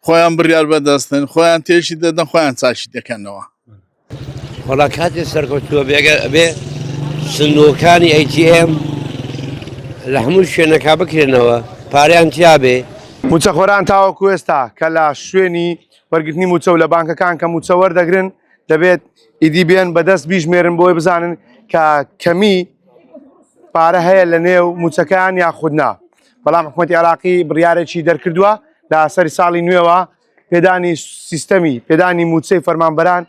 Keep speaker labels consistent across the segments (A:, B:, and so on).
A: خۆیان بڕیار بەدەستن خۆیان تێشی دەدەن خۆیان چاشی دەکەنەوە.
B: وەڵا کاتێ سەرکەوتووە بێ ئەگەر ئەبێ سندوقەکانی ATM لە هەموو شوێنەکە بکرێنەوە پارەیان تیا بێ.
C: مووچەخۆران تاوەکو ئێستا کە لە شوێنی وەرگرتنی مووچە و لە بانکەکان کە مووچە وەردەگرن دەبێت ئیدی بێن بەدەست بیژمێرن بۆی بزانن کە کەمی پارە هەیە لە نێو مووچەکان یاخود نا بەڵام حکوومەتی عێراقی بڕیارێکی دەرکردووە لە سەری ساڵی نوێوە پێدانی سیستەمی پێدانی مووچەی فەرمانبەران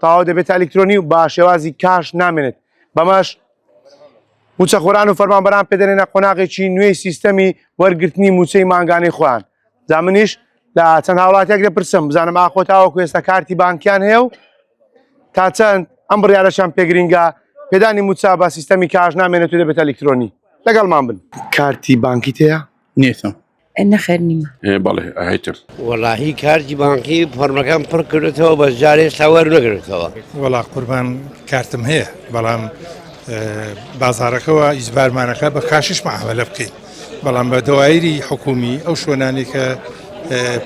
C: تەواو دەبێتە ئەلیکترۆنی و بە شێوازی کاش نامێنێت بەمەش مووچەخۆران و فەرمانبەران پێدەنێنە قۆناغێکی نوێی سیستەمی وەرگرتنی مووچەی مانگانەی خۆیان جا منیش لە چەند هاوڵاتیەک دەپرسم بزانم ئاخۆ تاوەکو ئێستا کارتی بانکیان هەیە و تا چەند ئەم بڕیارەشان پێگرینگە پێدانی مووچە بە سیستەمی کاش نامێنێت و دەبێتە ئەلیکترۆنی لەگەڵمان بن. کارتی بانکیت هەیە؟
A: نیتم.
D: نەخێر نیمە.
E: بەڵێ هەیتم.
B: وەڵاهی کارتی بانقی فۆرمەکەم پڕ کردوتەوە بەس جارێ ئێستا وەرنەگرتەوە.
F: وەڵا قوربان کارتم هەیە بەڵام بازاڕەکەوە ئیجبارمانەکە بە کاشیش معامەلە بکەین بەڵام بە دەوایری حکومی ئەو شوێنانی کە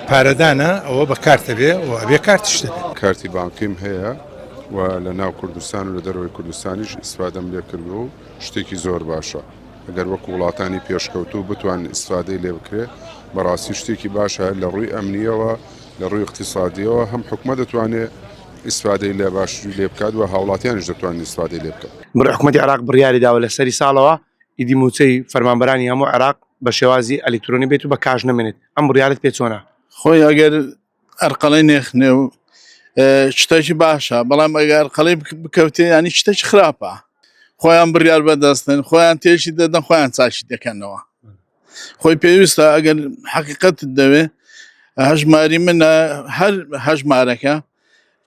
F: پارەدانە ئەوە بە کارتە بێ و ئەبێ کارتیش دەبێ.
E: کارتی بانقیم هەیە و لە ناو کوردستان و لە دەرەوەی کوردستانیش ئیسفادەم لێ کردووە و شتێکی زۆر باشە. ئەگەر وەکو وڵاتانی پێشکەوتوو بتوان ئیسفادەی لێ بکرێ بەڕاستی شتێکی باشە لە ڕووی ئەمنیەوە لە ڕووی اقتصادیەوە هەم حکومە دەتوانێ ئیسفادەی لێ باشتری لێ بکات و هاوڵاتیانیش دەتوانن ئیسفادەی لێ بکەن.
C: بڕی حکومەتی عێراق بڕیاری داوە لە سەری ساڵەوە ئیدی مووچەی فەرمانبەرانی هەموو عێراق بە شێوازی ئەلیکترۆنی بێت و بە کاش نەمێنێت، ئەم بڕیارەت پێ چۆنە؟
A: خۆی ئەگەر ئەرقەڵەی نێخنێ و شتێکی باشە بەڵام ئەگەر ئەرقەڵەی بکەوتێ ینی شتێکی خراپە خۆیان بڕیار بەدەستن خۆیان تێشی دەدەن خۆیان چاشی دەکەنەوە خۆی پێویستە ئەگەر حقیقەت دەوێ هەژماری منە هەر هەژمارەکە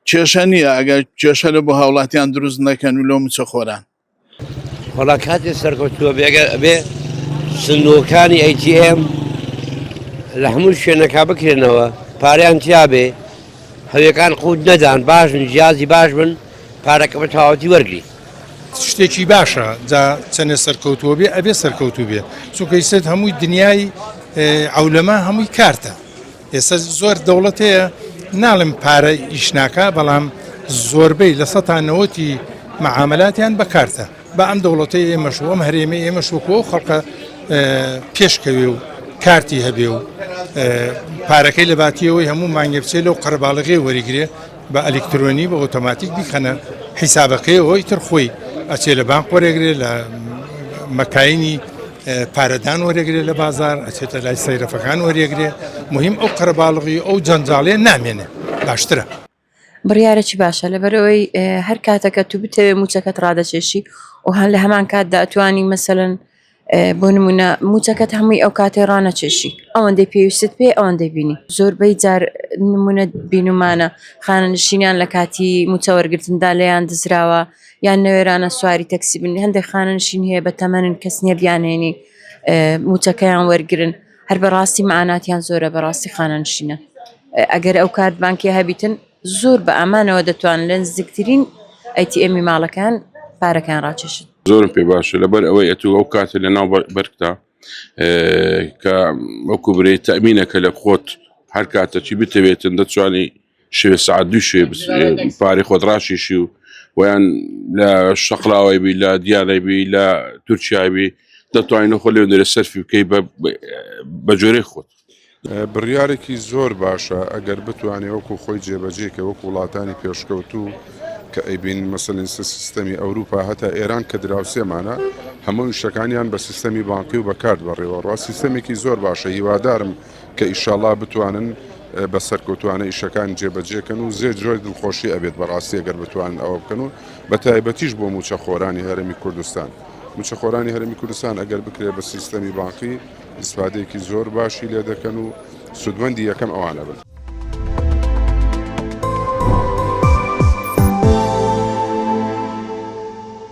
A: کێشە نییە ئەگەر کێشە لە بۆ هاوڵاتیان دروست نەکەن و لۆ مچە خۆران
B: وەڵا کاتێ سەرکەوتووە بێ ئەگەر ئەبێ سندوقەکانی ATM لە هەموو شوێنەکە بکرێنەوە پارەیان تیا بێ هەویەکان قوت نەدان باشن جیازی باش بن پارەکە بە تەواوەتی وەرگری.
F: شتێکی باشە جا چەنێ سەرکەوتووە بێ ئەبێ سەرکەوتوو بێ چونکە ئیستا هەمووی دنیای عەولەمە هەمووی کارتە ئێستا زۆر دەوڵەت هەیە ناڵێم پارە ئیش ناکا بەڵام زۆربەی لە سەتا نەوەتی مەعامەلاتیان بە کارتە با ئەم دەوڵەتەی ئێمەش و ئەم هەرێمەی ئێمەش وەکو ئەو خەڵکە پێشکەوێ و کارتی هەبێ و پارەکەی لە باتیەوەی هەموو مانگێ بچێ لەو قەرەباڵغی وەریگرێ بە ئەلیکترۆنی بە ئۆتۆماتیک بیخەنە حیسابەکەیەوە ئیتر خۆی ئەچێ لە بانق وەرەگرێ لە مەکاینی پارەدان وەرەگرێ لە بازار ئەچێتە لای سەیرەفەکان وەرەگرێ مهم ئەو قەرەباڵغی ئەو جەنجاڵێ نامێنێ باشترە.
D: بڕیارێکی باشە لەبەرئەوەی هەر کاتەکە تو بتەوێ موچەکەت ڕادەچێشی و هەر لە هەمان کاتدا ئەتوانی مەسەلەن بۆ نمونە موچەکەت هەمووی ئەو کاتێ ڕانەچێشی ئەوەندەی پێویستت پێ ئەوەندەی بینی زۆربەی جار نمونە بینومانە خانەنشینیان لە کاتی موچە وەرگتندا لێیان دزراوە یان نەوێرانە سواری تەکسی بن هەندێک خانەنشین هەیە بە تەمەنن کەس نییە بیانێنی موچەکەیان وەرگن هەر بەڕاستی معاناتیان زۆرە بەڕاستی خانەنشینە ئەگەر ئەو کارت بانکی هەبیتن زۆر بە ئامانەوە دەتوان لە نزیکترین ATM ی ماڵەکان پارەکان ڕاکێشن.
E: زۆرم پێ باشە لەبەر ئەوەی ئەتوو ئەو کاتە لە ناو بەرگتا کە وەکو برێ تەمینەکە لە خۆت هەر کاتە چی بتەوێتن دەتوانی شوێ سعات دوو شوێ پارەی خۆت ڕاشیشی و ویان لە شەقلاوەی بی لە دیالەی بی لە تورکیای بی دەتوانین خۆ لێ دەرێ سەرفی بکەی بە جۆرەی خۆت. بڕیارێکی زۆر باشە ئەگەر بتوانێ وەکو خۆی جێبەجێ کە وەکو وڵاتانی پێشکەوتوو کە ئەیبینین مەسەلەن ئیستا سیستەمی ئەوروپا هەتا ئێران کە دراوسێمانە هەموو ئیشەکانیان بە سیستەمی بانقی و بە کارت بەڕێوە ڕوا سیستەمێکی زۆر باشە هیوادارم کە ئیشاڵا بتوانن بە سەرکەوتوانە ئیشەکان جێبەجێکەن و زێ جۆی دڵخۆشی ئەبێت بەڕاستی ئەگەر بتوانن ئەوە بکەن و بە تایبەتیش بۆ موچەخۆرانی هەرێمی کوردستان موچەخۆرانی هەرێمی کوردستان ئەگەر بکرێت بە سیستەمی بانقی ئیسفادەیەکی زۆر باشی لێ دەکەن و سوودمەندی یەکەم ئەوانە بن.